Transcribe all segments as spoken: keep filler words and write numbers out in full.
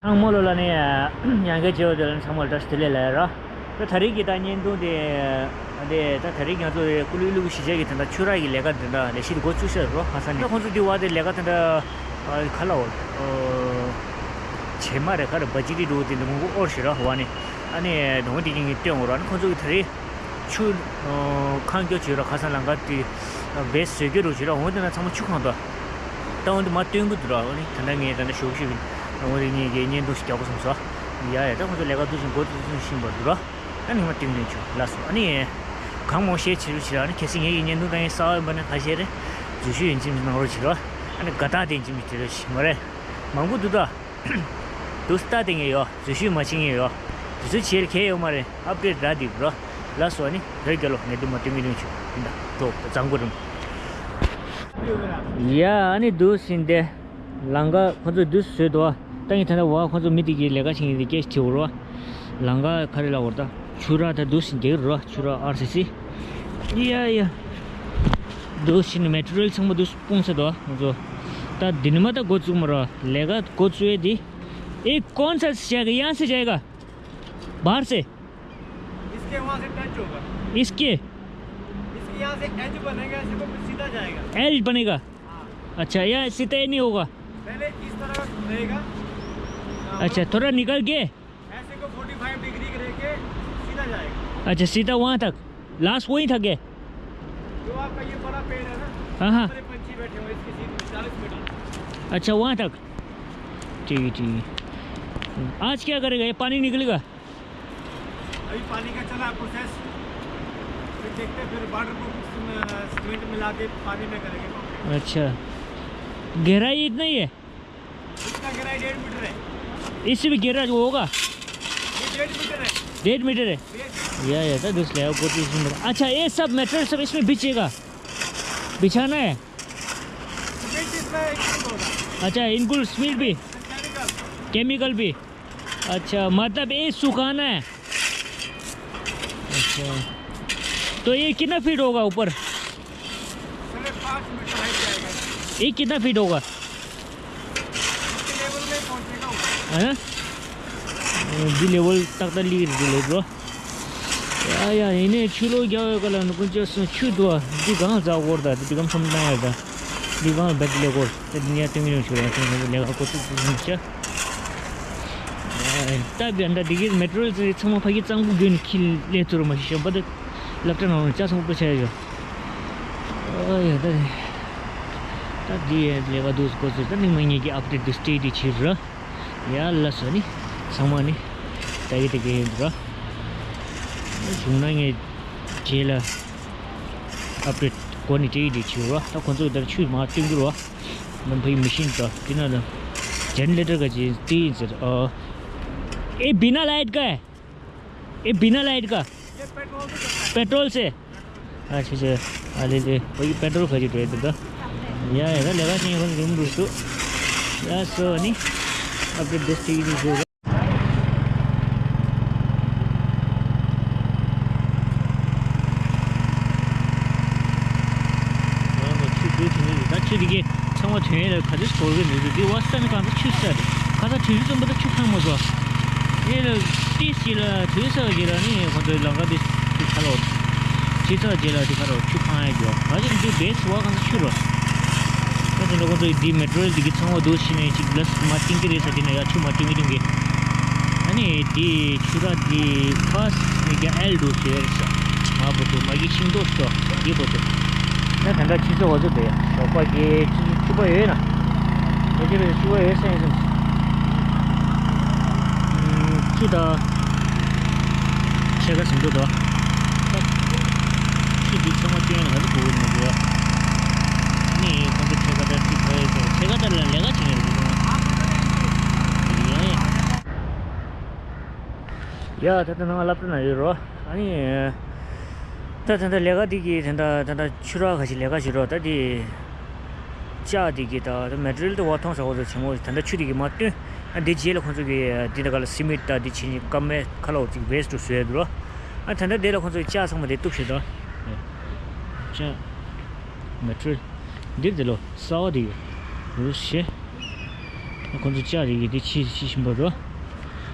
ཚང་མ་ལོ་ལ་ནི་ཡང་བསྐྱར་མཇལ་བ་དེ་ལ་ཚང་མ་ལ་བཀྲ་ཤིས་བདེ་ལེགས་ལབ་ཡ་ར། ད་ད་རེས་ཀྱི་ད་བརྙན་ཐུང་དེ་དེ་ད་ད་རེས་ང་ཚོ་ཀུ་ལུ་ཀུ་ལུ་གི་གཞིས་ཆགས་ཀྱི་དེ་འདྲ་ཆུ་རགས་ཀྱི་ལས་ཀ་དེ་འདྲ་ལས་གཞི་དེ་འགོ་བཙུགས་ཤག་རོ། ཁ་སང་ནས་ད་ཁོང་ཚོ་འདི་བ་དེ་ལས་ཀ་དེ་འདྲ་ག་ལ་འོ་བྱེ་མ་རེད། ག་རེ་བ་ཇི་ཏི་འགྲོ་དེ་འདྲ་མང་པོ་ཨོར་ཞིག་ར་བ་ནི། ཨ་ནི་དོང་དེ་ཀྱི་ངས་སྟོན་འོ་ར། ཨ་ནི་ཁོང་ཚོ་གི་ད་རེས་ཆུ་ཁང་སྐྱོ་བྱེད་ར། ཁ་སང་ལམ་ཁ་དེ་བེད་བཟོས་སྐྱོ་རུ་བྱེད་ར། འོ་དེ་ན་ཚང་མ་ཆུ་ཁང་དུ་ད་འོ་དེ་མ་སྟོན་གི་འདུག་ར། འོ་ནི་ད་ལྟ་ངས་ད་ལྟ་ཞོག་ཞིག་འོ་དེ་ངས་ཀྱི་བརྙན་ཐུང་ཞིག་རྒྱག་དགོས་བསམ་སོང་། ཡ་ཡ། ད་ཁོང་ཚོ་ལས་ཀ་འདུག་ཅིང་འགོ་འཛུགས་བཞིན་པ་འདུག་ར། ཨ་ནི་ངས་མ་སྟོན་ནས་ཆུ་ལ་སོང་། ཨ་ནི་གང་མང་བཤད་བྱེད་རུ་བྱེད་ར། ཨ་ནི་གལ་སྲིད་ངས་ཀྱི་བརྙན་ཐུང་ད་ངས་གསར་པ་ཡིན་པ་ན་ཁ་ཤས་རེ་འཛུལ་ཞུགས་ཡིན་ཅིང་གནང་རོགས་བྱེད་ར། ཨ་ནི་དགའ་རྟགས་དེ་ཡིན་ཅིང་བྱེད་རོགས་བྱེད་མ་རེད། མང་པོ་འདུག་ད། དུ་ལྟ་དེ་ངས་ཡོད། འཛུལ་ཞུགས་མ་བྱེད་ངས་ཡོད། དུ་ཚོད་བྱེད་ལ་གལ་ཡོད་མ་རེད། ཨབ་ཌེཊ་རག་འདི་རོ། ལ་སོ་ནི་བོད་རྒྱལ་ལོ་ངས་འདི་མ་སྟོན་མི་སྟོན་ཆུ་འདི་འདྲ་འགྲོ་བཟང་པོ་རིམ། ཡ་ཨ་ནི་འདུག་ཟིན་ཏེ། ལམ་ཁ་ཁོ་ཚོས་འདུག་བཟོས་འདུག་ད་ངས་ད་ལྟ་བ་ཁོ་ཚོ་མི་དེ་གི་ལས་ཀ་བྱེད་མཁན་དེ་སྐད་ཆ་དྲིས་འོ་རོ། ལམ་ཁ་ག་རེ་ལ་འོར་ད། ཆུ་རགས་ད་འདུག་ཟིན་རྒྱག་རོ། ཆུ་རགས་ཨར་སི་སི། ཡ་ཡ། འདུག་ཟིན་མེ་ཊི་རི་ཡལ་ཚང་མ་འདུག་སྤུངས་ས་འདུག་ང་ཚོ། ད་འདི་ནི་མ་ད་འགོ་བཙུགས་མ་རོ། ལས་ཀ་འགོ་བཙུགས་ཡས་འདི། ཨེ་कौन सा जाएगा? यहाँ से जाएगा? बाहर से? इसके वहाँ से टच होगा। इसके? इसके यहाँ से एज बनेगा, ऐसे को फिर सीधा जाएगा। एज बनेगा? हाँ। अच्छा, यहाँ सीधा ही नहीं होगा। पहले इस तरह रहेगा। हाँ, अच्छा, थोड़ा निकल के। ऐसे को फ़ोर्टी फ़ाइव डिग्री रह के सीधा जाएगा। अच्छा, सीधा वहाँ तक, लास्ट वहीं तक है। जो आपका ये बड़ा पेड़ है ना, हाँ, हाँ। सारे पंछी बैठे हुए इसके सीधे चालीस मीटर। अच्छा, वहाँ तक। ठीक है, ठीक है। आज क्या करेगा? ये पानी निकलेगा? अभी पानी का चला है प्रोसेस, फिर देखते हैं, फिर वाटर प्रूफ सीमेंट मिला के पानी में करेंगे। अच्छा, गहराई इतना ही है? इसका गहराई डेढ़ मीटर है। इससे भी गहरा जो होगा? ये डेढ़ मीटर है। डेढ़ मीटर है? डेढ़। या, या, तो दूसरे को कुछ नहीं। अच्छा, ये सब मटेरियल सब इसमें बिछेगा, बिछाना है? सीमेंट इसमें इंक्लूड होगा। अच्छा, इंक्लूड सीमेंट भी? केमिकल। केमिकल भी? अच्छा, मतलब ये सुखाना है। अच्छा, तो ये कितना फीट होगा ऊपर? साढ़े पाँच मीटर हाइट जाएगा। ये कितना फीट होगा? इसके लेवल में पहुंचेगा ऊपर। हैं? दी लेवल तक तो लीर दी ले ब्रो। या, या, इन्हें छुलो क्या होगा ला, नुकुन जो सुन छु दो, दी गांव जा गोर दा, दी गम समझ ना आएगा। दी गांव बैठ ले गोर। ད་འདི་ཉག་སྟོན་གྱི་ཡོང་ཆོག་རང་ཚོ་ལས་ཀ་འགོ་ཚུགས་ཚུགས་ཡོང་ཤག་ད་བི་ཨན་ད་འདི་གི་མེ་ཊི་རི་ཡལ་ཚང་མ་ཕ་གི་གཙང་པོ་རྒྱུ་ནི་ཁྱི་ལས་ཚུར་མ་ཤི་ཤོག་པ་ད་སློབ་གྲྭ་ནང་ལ་ཅག་ཚང་པོ་ཆ་ཡོད། ཨ་ཡ་ད་ད་འདི་ཡ་ལས་ཀ་འདུག་འགོ་ཚུགས། ད་ནི་མ་ཉེས་ཀྱི་ཨབ་ཌེཊ་འདུག་སྟེ་འདི་ཕྱིར་ར་ཡ་ལ་སོ་ནི་ཚང་མ་ནི་ད་གི་ད་གི་ཡིན་འདུག་ར། བྱུང་ན་ངས་རྗེས་ལ། ཨབ་ཌེཊ་གོ་ནི་ཏྲེ་ཡི་ཏྲེ་ཆུ་རོ། ད་ཁོང་ཚོ་ད་ཆུ་མ་སྟོན་གི་རོ། ནམ་ཕའི་མི་ཤིན་ཏོ་ཏི་ན་ལ་ཇེ་ནེ་རེ་ཊར་ག་ཅི་ཏི་ཡིན་ཟེར། ཨོ། ये बिना लाइट का है? ये बिना लाइट का? ये पेट्रोल से चलता है। पेट्रोल से? अच्छा, अच्छा। अरे, अरे, वही पेट्रोल खरीद रहे थे तो। या, या, लगा नहीं, हम रूम दूसरो। या, सो, नहीं। अब तो दस ཏྲེ་ཡི་ཏྲེ་ཆུ་རོ། ཆུ་བོད་དུ་ནི་ད་ཆུ་དེ་གའི་ཚང་མ་ཐོན་ཡས་ལ་ག་ཚོད་སྐོར་གི་མི་འདུག་དེ་བ་ས་ནི་གང་ཚ་ཆུ་ས་རེད། ཁ་ས་དུས་ཚོད་ཙམ་པ་ད་ཆུ་ཁང་མ་བཟོ། དེ་ལ་ཏི་སི་ལ་དུས་ས་གི་ལ་ནི་ཁོ་ཚོའི་ལམ་ཁ་དེ་དེ་ཁ་ལོ། ཆུ་ཚ་རྗེས་ལ་དེ་ཁ་རོ་ཆུ་ཁང་ཡ་གི་བ་ག་ཚོད་དེ་བེད་སུ་བ་གང་ཚ་ཆུ་རོ། ད་དེ་འདྲ་ཁོ་ཚོ་དེ་མེ་ཊི་རི་ཡལ་དེ་གའི་ཚང་མ་དུ་ཕྱིན་ནས་ཅིག་ལ་མ་ཏིང་གི་རེད་ས་དེ་ན་ཡ་ཆུ་མ་ཏིང་གི་ཏིང་གི། ཨ་ནི་དེ་ཆུ་ར་དེ་ཁ་སི་ནི་ག་ཨེལ་དུ་ཟེར་ས། མ་བོ་ཏོ་མ་གི་ཤིང་ཏོག་ཏོ་གི་བོ་ཏོ། ད་ད་ལྟ་ཆུ་ཚོད་འོ་ཚོད་དེ་ཞོགས་པ་གི་ཆུ་ཆུ་པ་ཡོད་ན། ད་ཆུ་པ་ཡོད་ས་ཡིན་སམ། ཆུ་དང་ཕྱེད་ཀ་ཟིན་འགྲོ་དོ། ཆུ་དེ་ཚང་མ་སྟོན་ང་ཚོ་གོ་གི་མ་འདུག་ནི་ཁོང་ཚོ་ཕྱེད་ཀ་ད་ཅི་ཁ་ཡོད་ཚོ་ཕྱེད་ཀ་ད་ལ་ལས་ཀ་བྱེད་ཡོད་རེད་ཡ་ཡ། ཡ་ད་ལྟ་ནང་སློབ་གྲྭ་ན་ཡོད་རོ། ཨ་ནི། ད་ད་ལྟ་ལས་ཀ་འདི་གི་ད་ལྟ་ད་ལྟ་ཆུ་རགས་ཁ་ཤས་ལས་ཀ་བྱེད་རོགས་ད་འདི། ལྕགས་འདི་གི་ད་ད་མེ་ཊི་རི་ཡལ་དེ་བ་ཐོང་ས་ཁོ་ཚོ་བྱེད་མོ་ད་ལྟ་ཆུ་འདི་གི་མ་བཏོན། ཨ་འདི་རྗེས་ལ་ཁོ་ཚོ་གི་འདི་ད་ག་ལ་སི་མེན་ཊི་ད་འདི་བྱེད་ཀ་མེ་ཁ་ལོ་ཅིག་བེ་སི་ཊི་བཟོས་འདུག་རོ། ཨ་ད་ལྟ་འདི་ལ་ཁོ་ཚོ་གི་ལྕགས་ཚང་མ་འདི་གཏུབ་བྱེད་དོ། ལྕགས་མེ་ཊི་རི་ཡལ་འདིར་འདི་ལོ་གསར་བ་འདི་ཡོད་རུ་ཤེ། ཁོང་ཚོ་ལྕགས་རིགས་ཀྱི་དེ་ཕྱིས་ཕྱིས་བཞིན་པ་འགྲོ།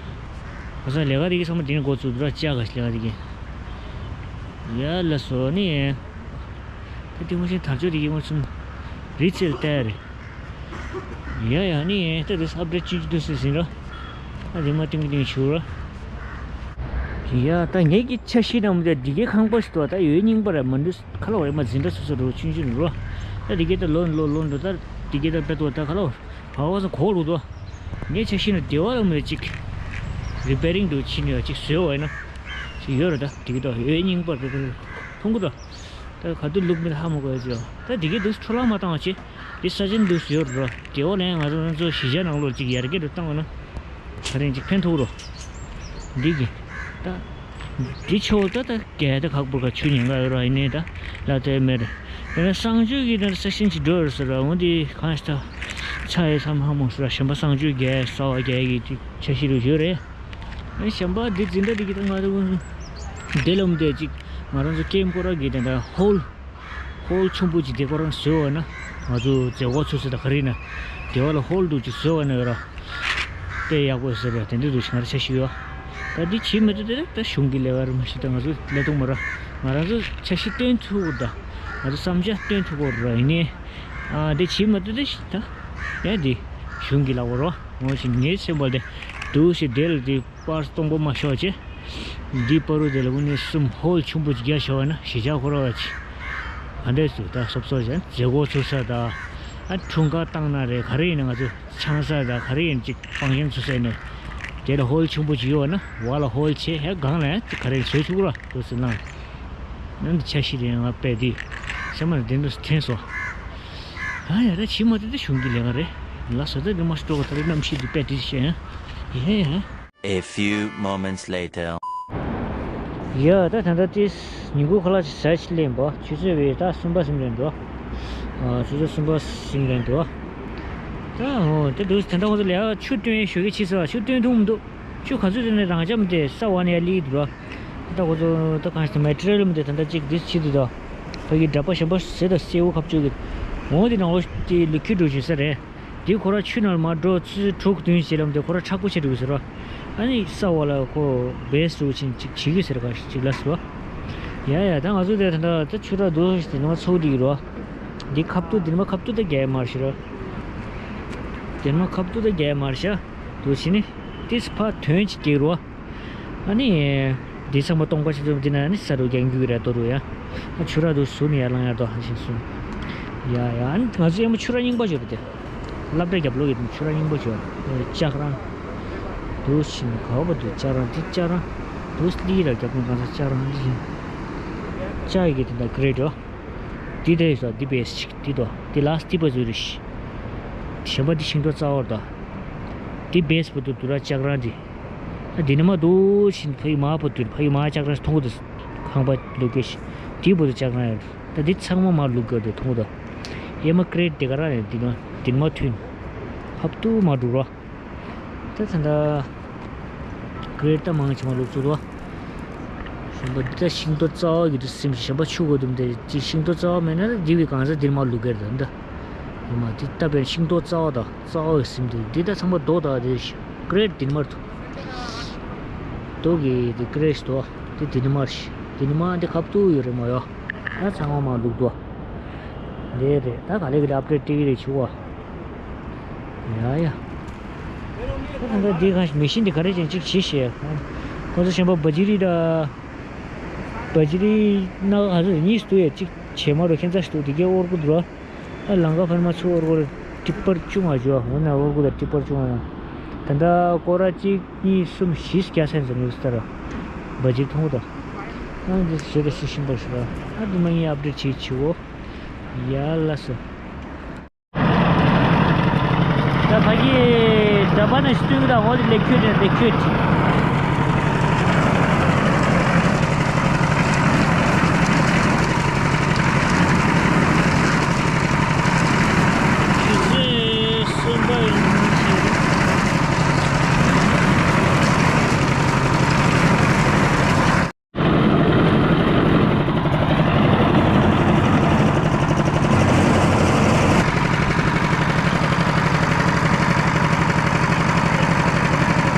ཁོ་ཚོ་ལས་ཀ་རིགས་ཀྱི་ཚང་མ་དེ་ནས་འགོ་བཙུགས་འགྲོ། ལྕགས་ཀྱི་ལས་ཀ་རིགས་ཀྱི། ཡ་ལ་སོ་ནི། ད་དེ་ངོ་ཤེས་དར་ལྕོག་དེ་གི་ངོ་ཚུམ་རི་ཚེལ་ལྟ་རེད། ཡ་ཡ་ནི་ད་དེ་ཨབ་ཌེཊ་ཅིག་འདུག་ཟེར་ཟིན་རོ། ཨ་རི་མ་ཏིང་ཏིང་ཆུ་རོ། ཡ་ད་ངེད་ཀྱི་ཆ་ཤས་ནང་མི་ད་འདི་གའི་ཁང་པ་ཞིག་ཏུ་ད་ཡོད་རྙིང་པ་རེད་མ་འདུག་ཁ་ལོ་རེ་མ་འཛིན་གྲྭ་སོ་སོ་རོ་ཆུན་ཆུན་རོ། ད་འདི་གའི་ད་ལོ་ལོ་ལོ་འགྲོ་ད་འདི་གའི་ད་བེད་ཏོ་ད་ཁ་ལོ་བ་བ་སོ་གོག་ལུག་དོ། ངའི་ཆ་ཤས་ནང་སྡེ་བ་ལ་མི་ད་ཅིག་རི་པེ་རིང་དུ་ཕྱིན་ཡོད་ཅིག་བཟོས་བ་ཡིན་ན་ཅིག་ཡོད་རེད། ད་འདི་གའི་ད་ཡོད་རྙིང་པ་རེད་ད་མཐོང་གི་ད། ད་ག་དུས་ལུག་མི་ཧ་མ་གོ་ཡ་ཅི། ད་འདི་གའི་འདུག་འཕྲོ་བརླག་མ་བཏང་བ་ཅི། འདི་ས་ཆེན་འདུག་ཡོད་རོ། དེ་འོ་ལན་ང་ཚོ་ང་ཚོ་གཞིས་ཆགས་ནང་ལོགས་ཅིག་ཡར་རྒྱས་རུ་བཏང་བ་ན། ད་རིང་ཅིག་ཕན་ཐོགས་རོ། འདི་གི། ད། འདི་ཆོ་ད་ད་གལ་ད་ཁག་པོ་ག་ཆུ་ཉེན་ཁ་ཡོད་ར་ཡིན་ནའི་ད། ལ་དེ་མེད་རེད། དེ་ནས་གསང་སྤྱོད་ཀྱི་ད་ས་ཆེན་ཅིག་འགྲོ་ཡོད་ཟེར་ར་འོ་འདི་གང་ཞིག་ད། ཆ་ཡི་ཚམ་ཧ་མོ་ཟེར་ར་གཞན་པ་གསང་སྤྱོད་རྒྱལ་གསར་བ་རྒྱལ་གྱི་ཅིག་ཆ་ཤས་རུ་ཡོད་རེད། ཨེ་གཞན་པ་འདི་འཛིན་གྲྭ་འདི་གི་ད་ང་ཚོ་འདི་ལམ་དེ་ཅིག་ང་རང་ཚོ་ཀེམ་ཀོ་ར་གི་དེ་འདྲ་ཧོལ་ཧོལ་ཆུང་པོ་ཅིག་དེ་ཁོ་རང་བཟོས་བ་ན་ང་ཚོ་མཛད་སྒོ་ཚུགས་ས་ད་ག་རེ་ཡིན་ན་དེ་བ་ལ་ཧོལ་འདུག་ཅིག་བཟོས་བ་ན་ཡོད་ར་དཔེ་ཡག་པོ་ཟེར་ར་དེ་འདྲ་འདུག་ཅིག་ང་ར་ཆ་ཤི་ཡོད། ད་འདི་བྱེད་མི་ཐུབ་དེ་ད་གཞུང་གི་ལས་ཀ་རུ་མ་ཤི་ད་ང་ཚོ་ལས་ཐུབ་མ་ར་ང་རང་ཚོ་ཆ་ཤི་སྟོན་ཐུབ་གོ་ད་ང་ཚོ་བསམ་འཆར་སྟོན་ཐུབ་གོ་ར་ཡིན་ནའི་ཨ་འདི་བྱེད་མི་ཐུབ་དེ་ཤི་ད་ཡ་འདི་གཞུང་གི་ལག་པ་རོ་ངོ་ཤི་ངའི་སེམས་པ་ལ་དེ་འདུག་ཤི་དེ་ལ་དེ། པར་སྟོང་པོ་མ་ཤོར་བྱས། འདི་པ་རུ་དེ་ལ་དངོས་གནས་གསུམ་ཧོལ་ཆུང་པོ་ཅིག་རྒྱག་ཤོར་བ་ན་གཞིས་ཆགས་ཁོ་ར་བ་ཅིག་ག་འདྲས་སུ་ད་སོབ་སོབ་བྱས་མཛད་སྒོ་ཚུགས་ས་དང་ཨ་འཁྲུངས་སྐར་བཏང་ན་རེད་ག་རེ་ཡིན་ན་ང་ཚོ་ཆང་ས་དང་ག་རེ་ཡིན་ཅིག་ཕང་ཤིང་ཚུགས་ས་ནས་དེ་ལ་ཧོལ་ཆུང་པོ་ཅིག་ཡོད་བ་ན་བ་ལ་ཧོལ་ཆེ་ཧེ་གང་ལ་ཡང་ག་རེ་བཟོས་ཆུག་ར་འདུག་ཟེར་ན་ནང་དུ་ཆ་ཤི་རེད་ང་པས་དེ་སེམས་མ་དེ་འདུག་དྲན་སོང་། ཨ་ཡ་ད་ཕྱི་མ་དེ་ད་གཞུང་གི་ལས་ཀ་རེད་ལ་ས་ད་དེ་མ་སྤྲོ་ག་ད་རེ་གནམ་གཤིས་དེ་པས་དེ་བྱས་ཡ་ཡ། A few moments later. ཡ་ད་ད་ད་ཏིས་ཉིན་གུང་ཁ་ལག་ཅིག་ཟ་ཅིག་ལེན་པ་ཆུ་ཚོད་བས་ད་གསུམ་པ་ཟིན་རན་འགྲོ། ཨ་ཆུ་ཚོད་གསུམ་པ་ཟིན་རན་འགྲོ། ད་འོ་ད་འདུག་ད་ད་ཁོ་ཚོ་ལས་ཆུ་བཏོན་ཞོ་གི་ཕྱི་ས་ཆུ་བཏོན་ཐུབ་མི་འདུག་ཆུ་ག་ཚོད་བཏོན་ནས་རང་འཇམ་དེ་ས་བ་ནས་ཡར་ལི་འདུག་ར། ད་ཁོ་ཚོ་ད་གང་ཞིག་མེ་ཊི་རི་ཡལ་མི་དེ་ད་ད་ཅིག་འདི་ཕྱི་དུ་ད་ཕ་གི་འདྲ་པ་གཞན་པ་ཟེ་ད་སེའུ་ཁ་བཅུག་གི་འོ་དེ་ནང་ལོ་དེ་ལི་ཁུ་འགྲོ་བཞིན་ས་རེད། དེ་ཁོ་རང་ཆུ་ནང་མར་འགྲོ་ཚུར་དྲུག་བདུན་བྱེད་ལམ་དེ་ཁོ་རང་མཁྲེགས་པོ་བྱེད་འགྲོ་གི་ཟེར་རོ། ཨ་ནི་ས་འོག་ལ་ཁོ་བེས་འགྲོ་ཕྱིན་ཅིག་བྱེད་ཀྱི་ཟེར་ག་ཅིག་ལ་ཟེར་རོ། ཡ་ཡ་ད་ང་ཚོ་དེ་ད་ད་ཆུ་ར་རྡོ་ཞིག་དེ་ནང་ཚོགས་འདི་གི་རོ། འདི་ཁབ་ཏུ་འདི་མ་ཁབ་ཏུ་ད་རྒྱལ་མར་ཤི་རོ། འདི་མ་ཁབ་ཏུ་ད་རྒྱལ་མར་ཤ་དུ་ཕྱི་ནི་ཏིས་ཕ་དོན་ཅིག་རྒྱག་རོ། ཨ་ནི། འདི་ཚང་མ་སྟོང་པ་ཞིག་ཏུ་འདི་ན་ནི་ས་རུ་རྒྱང་རྒྱུག་ར་ཏོ་རུ་ཡ། ཆུ་ར་དུ་སུ་ནི་ཡར་ལངས་ཡར་དོ་ཧ་ཤིང་སུ། ཡ་ཡ་ཨ་ནི་ང་ཚོ་ཡང་མ་ཆུ་ར་རྙིང་པ་ཞོར་དེ། སློབ་གྲྭ་རྒྱབ་ལོག་གི་ཆུ་ར་རྙིང་པ་ཞོར། ལྕགས་རང་། དུ་ཕྱིན་ག་བ་དུ་ལྕགས་རང་འདི་ལྕགས་རང་། དུ་སླི་ར་རྒྱབ་ནི་གང་ས་ལྕགས་རང་འདི་ཡིན། ལྕགས་ཡི་གེ་དེ་འདྲ་ཀི་རེ་ཏོ། འདི་དེ་ས་འདི་བེས་ཅིག་འདི་དོ་འདི་ལ་སྟི་པ་ཟུ་རི་ཤི། གཞན་པ་འདི་ཤིང་ཏོག་རྩ་བར་དོ། འདི་བེས་པོ་དུ་དུ་ར་ལྕགས་རང་འདི། ཨ་འདི་ནི་མ་འདུག་ཕྱིན་ཕ་ཡི་མ་པོ་དུ་ཕ་ཡི་མ་ལྕགས་ར་མཐོང་གོ་དུ་ཁང་པ་ལུག་གེ་ཤི། འདི་པོ་དུ་ལྕགས་ར་ཡོད། ད་འདི་ཚང་མ་མ་ལུག་གེ་དུ་མཐོང་གོ་དུ། ཡེ་མ་ཀི་རེ་ཏི་དེ་ག་ར་ཡོད་འདི་ནི་འདི་ནི་མ་མཐུན། ཧབ་ཏུ་མ་འགྲུག་རོ། ད་ད་ད། ཀི་རེ་ཏི་མང་ཆེ་མ་ལུག་ཚུ་དུ། གཞན་པ་འདི་ད་ཤིང་ཏོག་རྩ་བ་གི་དུ་སིམ་ཞིང་གཞན་པ་ཆུ་གོ་དུ་འདི་ཅི་ཤིང་ཏོག་རྩ་བ་མེད་ན་འདི་བི་གང་ཟག་འདིར་མ་ལུག་གེ་རེད་ད། ཡོད་མ་འདི་ལྟ་བའི་ཤིང་ཏོག་རྩ་བ་དང་རྩ་བ་གི་སིམ་དུ་འདི་ད་ཚང་མ་རྡོ་དང་དེ་ཀི་རེ་ཏི་འདི་མར་དུ། རྡོ་གི་དེ་ཀི་རེ་ཏི་དོ། དེ་དེ་ནི་མར་ཤི། དེ་ནི་མ་འདི་ཁབ་ཏུ་ཡོད་རེད་མ་ཡོ། ད་ཚང་མ་མ་ལུག་དོ། འདི་རེད་ད་ག་ལེ་གི་ཨབ་ཌེ་ཊི་སྤྲད་གི་རེད་ཆུ་བ། ཡ་ཡ། ད་ད་འདི་ག་མེ་ཤིན་འདི་ག་རེ་ཅན་གཅིག་བྱེད་ཤེས། ཁོ་ཚོ་གཞན་པ་བ་ཇི་རི་ད། བ་ཇི་རི་ན་ག་ཚོད་གཉིས་སུ་ཡ་གཅིག་བྱེད་མ་རོ་ཁྱེད་ཚ་ཞིག་འདུག་འདི་གའི་ཨོར་གུ་འདུག་ར། ཨ་ལང་ཀ་ཕར་མ་ཚུར་ཨོར་གུ་ར་ཏི་པར་ཅུང་ཨ་ཇོ་འོ་ན་ཨོར་གུ་ད་ཏི་པར་ཅུང་ཨ་ཡང་། ད་ད་ཀོ་ར་གཅིག་གཉིས་གསུམ་བཞི་སྐྱ་སེན་ཟེར་ནུས་ཏར། བ་ཇི་མཐོང་ད། ཨ་འདི་ཞེ་ད་ཤི་ཤིང་པར་ཤི་ར། ཨ་འདི་མ་ཡིན་ཨབ་ཌེ་ཊི་བྱེད་ཆུ་བོ། ཡ་ལ་སོ། ད་ཕ་གི་ད་པ་ན་ཤི་ཏུ་གི་ད་ཧོ་དི་ལེ་ཁྱོད་ནས་ལེ་ཁྱོད་ཅི།